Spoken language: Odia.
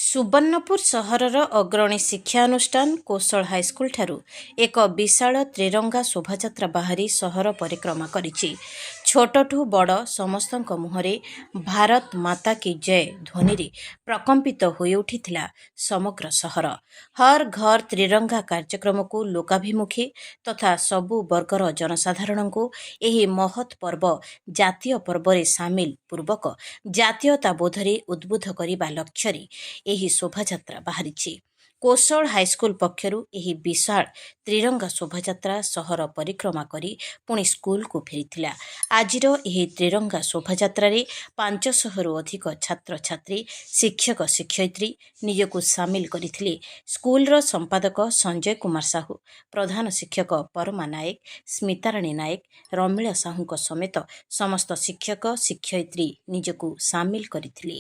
ସୁବର୍ଣ୍ଣପୁର ସହରର ଅଗ୍ରଣୀ ଶିକ୍ଷାନୁଷ୍ଠାନ କୋଶଳ ହାଇସ୍କୁଲଠାରୁ ଏକ ବିଶାଳ ତ୍ରିରଙ୍ଗା ଶୋଭାଯାତ୍ରା ବାହାରି ସହର ପରିକ୍ରମା କରିଛି। ଛୋଟଠୁ ବଡ଼ ସମସ୍ତଙ୍କ ମୁହଁରେ ଭାରତ ମାତା କି ଜୟ ଧ୍ୱନିରେ ପ୍ରକମ୍ପିତ ହୋଇଉଠିଥିଲା ସମଗ୍ର ସହର। ହର୍ ଘର୍ ତ୍ରିରଙ୍ଗା କାର୍ଯ୍ୟକ୍ରମକୁ ଲୋକାଭିମୁଖୀ ତଥା ସବୁ ବର୍ଗର ଜନସାଧାରଣଙ୍କୁ ଏହି ମହତ୍ ପର୍ବ ଜାତୀୟ ପର୍ବରେ ସାମିଲ ପୂର୍ବକ ଜାତୀୟତାବୋଧରେ ଉଦ୍ବୁଦ୍ଧ କରିବା ଲକ୍ଷ୍ୟରେ ଏହି ଶୋଭାଯାତ୍ରା ବାହାରିଛି। କୋଶଳ ହାଇସ୍କୁଲ ପକ୍ଷରୁ ଏହି ବିଶାଳ ତ୍ରିରଙ୍ଗା ଶୋଭାଯାତ୍ରା ସହର ପରିକ୍ରମା କରି ପୁଣି ସ୍କୁଲକୁ ଫେରିଥିଲା। ଆଜିର ଏହି ତ୍ରିରଙ୍ଗା ଶୋଭାଯାତ୍ରାରେ 500ରୁ ଅଧିକ ଛାତ୍ରଛାତ୍ରୀ, ଶିକ୍ଷକ ଶିକ୍ଷୟିତ୍ରୀ ନିଜକୁ ସାମିଲ କରିଥିଲେ। ସ୍କୁଲର ସମ୍ପାଦକ ସଞ୍ଜୟ କୁମାର ସାହୁ, ପ୍ରଧାନ ଶିକ୍ଷକ ପରମା ନାୟକ, ସ୍ମିତାରାଣୀ ନାୟକ, ରମିଳା ସାହୁଙ୍କ ସମେତ ସମସ୍ତ ଶିକ୍ଷକ ଶିକ୍ଷୟିତ୍ରୀ ନିଜକୁ ସାମିଲ କରିଥିଲେ।